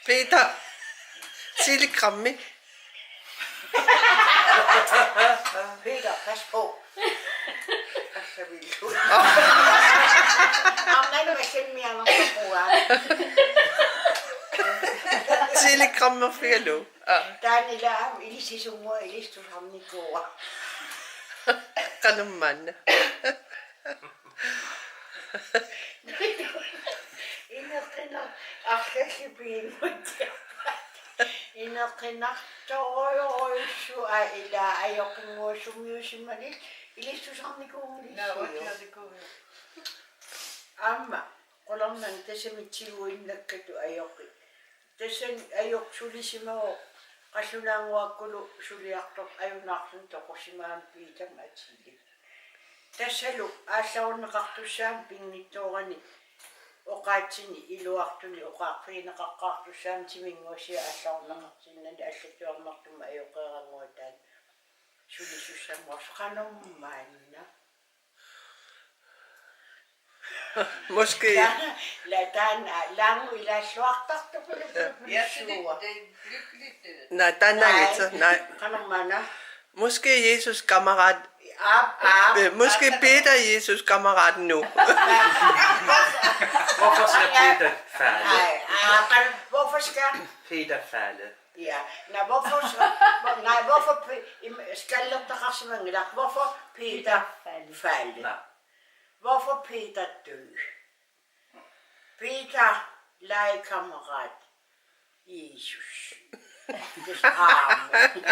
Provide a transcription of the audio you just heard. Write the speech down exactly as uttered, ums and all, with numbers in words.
Peter. Telegrammi. Peter, pas på. Assavillu. Arnani massammiarnerpua. Telegrammerfigalugu. Aa. Taanna ila aamma ilisisunngua ilistusarnikuuara. Qanormaanna. Ineqqinnaq arlallit piinngutsiarpaat. Ineqqinnartorujorujussuaq ila ajoqinnguusumiusimanit ilistusarnikuunngilara. Aamma qularnanngilaq tassami tiguinnakkatut ajoqi. Tassani ajoq sulisimavoq qallunaannguakkulu suliartoq ajunaarluni toqusimagamik Peter Mathilde. Tassalu aallarunneqartussaammat pinngitsoorani oqaatsini iluartuni oqaarfigineqaqqaartussaammat timinnguassia aallarunneqartinnani allattuarnartumik ajoqeerannguataani sulisussanngorsoq qanormaanna. Måske. Ja, la taanna, laangu ilaalluartartukuluk. Ja, det, det er lykkeligt, det der. Nej, taanna angitsoq, nej. Qanormaanna. Måske Jesus kammerat. Aap, aap. Øh, måske aap, Peter Jesus kammerat nu. Hvorfor skal Peter falde? Nej, aap, hvorfor skal Peter falde? Ja, nej, hvorfor så? Hvor-, nej, hvorfor Pe-, im-, skallertaqarsimanngilaq, hvorfor Peter falde? Nå. Hvorfor Peter dø? Peter legekammerat Jesus. Amen.